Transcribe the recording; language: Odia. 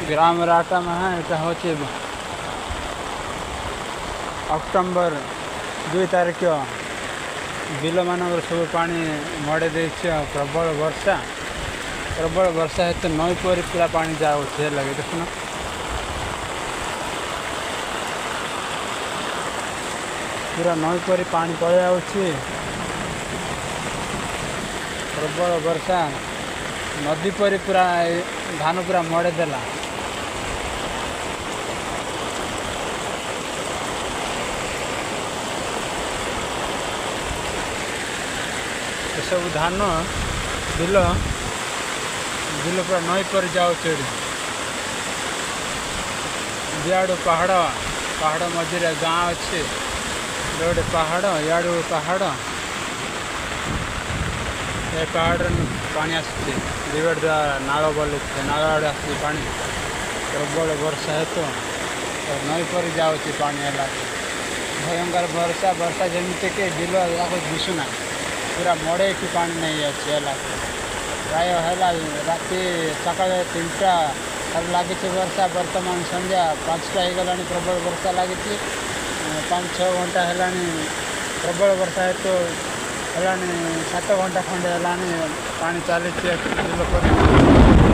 ଗ୍ରାମ ରାଟାମାହା। ଏଇଟା ହେଉଛି ଅକ୍ଟୋବର 2 ତାରିଖ। ବିଲମାନଙ୍କର ସବୁ ପାଣି ମଡ଼େଇ ଦେଇଛି ଆଉ ପ୍ରବଳ ବର୍ଷା, ପ୍ରବଳ ବର୍ଷା ହେତୁ ନଈ ପରି ପୁରା ପାଣି ଯାଉଛି। ହେଲା କି ଦେଖୁନ, ପୁରା ନଈ ପରି ପାଣି ପଳେଇ ଯାଉଛି। ପ୍ରବଳ ବର୍ଷା ନଦୀ ପରି ପୁରା ଧାନ ପୁରା ମଡ଼େଇ ଦେଲା। ଏସବୁ ଧାନ ବିଲ ବିଲ ପୁରା ନଈ ପରି ଯାଉଛି। ଏଠି ଦିଆଡ଼ୁ ପାହାଡ଼, ପାହାଡ଼ ମଝିରେ ଗାଁ ଅଛି। ଗୋଟେ ପାହାଡ଼, ଇଆଡ଼ୁ ପାହାଡ଼, ଏ ପାହାଡ଼ରେ ପାଣି ଆସୁଛି। ଦିଆଡ଼ୁ ନାଳ ବୋଲି ନାଳ ଆଡ଼ୁ ଆସୁଛି ପାଣି। ପ୍ରବଳ ବର୍ଷା ହେତୁ ନଈ ପରି ଯାଉଛି ପାଣି। ହେଲା ଭୟଙ୍କର ବର୍ଷା, ବର୍ଷା ଯେମିତିକି ବିଲ ଯାକ ଦିଶୁନାହିଁ, ପୁରା ମଡ଼େଇକି ପାଣି ନେଇଯାଉଛି। ହେଲା ପ୍ରାୟ ହେଲା ରାତି ସକାଳେ 3ଟା ଲାଗିଛି ବର୍ଷା, ବର୍ତ୍ତମାନ ସନ୍ଧ୍ୟା 5ଟା ହେଇଗଲାଣି। ପ୍ରବଳ ବର୍ଷା ଲାଗିଛି, 5-6 ଘଣ୍ଟା ହେଲାଣି। ପ୍ରବଳ ବର୍ଷା ହେତୁ ହେଲାଣି 7 ଘଣ୍ଟା ଖଣ୍ଡେ ହେଲାଣି ପାଣି ଚାଲିଛି ବିଲ ପରି।